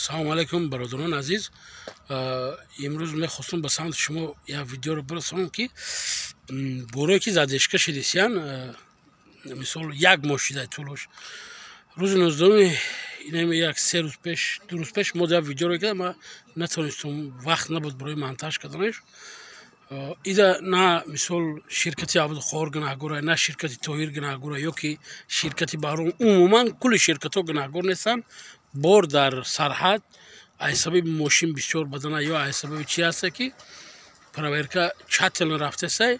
Салому алайкум, бародарони азиз. Имрӯз мехостум ба самти шумо як видеоро бирасонам, ки борое ки задержка шидисиян, мисол, як моҳ шида тӯлош. Рӯзи 19-уми, инами як 3 рӯз пеш, 2 рӯз пеш мо як видеоро кардам, ма натавонистум, вақт набуд барои монтаж карданаш. Ида на, мисол, ширкати Абдуқоҳир гунаҳгора, на ширкати Тоҳир гунаҳгора ё ки ширкати Баҳром. Умуман, кулли ширкатҳо гунаҳгор нестанд. Бор дар сарҳад аз сабаби мошин бисёр бадана ё аз сабаби чи ҳаста, ки проверка тщательно рафтесай.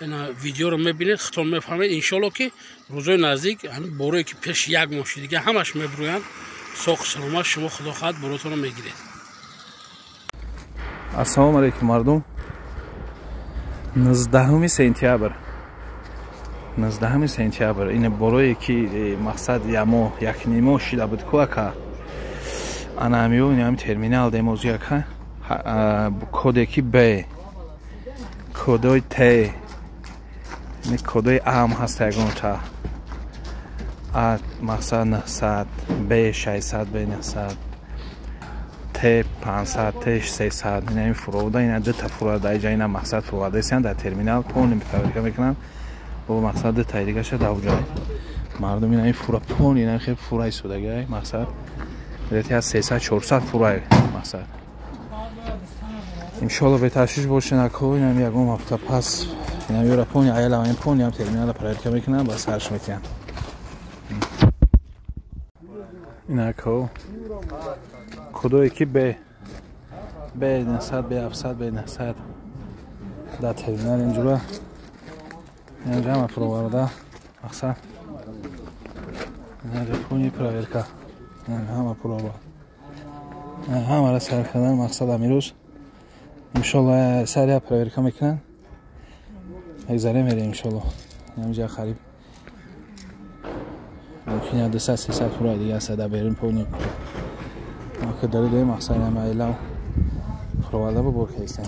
Ина видеоро мебинед, худтон мефаҳмед. Иншолло, ки рӯзои наздик ҳамин борое, ки пеш як моҳ шидига, ҳамаш мебурӯянд соқу саломат. Шумо, худо хоҳад, боротонро мегиред. Ассалому алайкум, мардум. 19 сентябр, 19 сентябр, ин борое ки мақсад ямо якнимо шида буд ку, ака. Ана ҳамиё, ами терминал демози, ака. Коде ки Б, кодои Т, кодои Ам ҳаста, ягонта А, мақсад 900, Б 600, Б 900, Т 500, Т 300. Ина ин фуровода, ина дута фура дар иҷа, ина мақсад фуровардасиян дар терминал, полный проверка мекунанд. Бо мақсад дутаи дигаша дар ҷой. Мардум, ина ин фура полный, ина хел фура истодагиай, мақсад где-то аз 300, 400 фурай. Мақсад, иншолло, беташвиш бошен, ако. Инам ягон ҳафта пас инам ёра полный аяла, ин полный ҳам терминала проверка мекунанд, ба сарш метиҳанд. Инако кодое ки Б, Б 900, Б 700, Б 900 дар терминал инҷура, инҷа ҳама фуроварда. Мақсад, инҷа полный проверка, ҳама фурова, ҳамара сар кардан. Мақсад, амирӯз, иншолло, саря проверка мекунанд, як заре мерем, иншолло. Инҷа қариб мумкин 200, 300 фура дига аст дар берун, полный ки даридаи. Мақсад, ама элав фуроварда бо бор кардистем.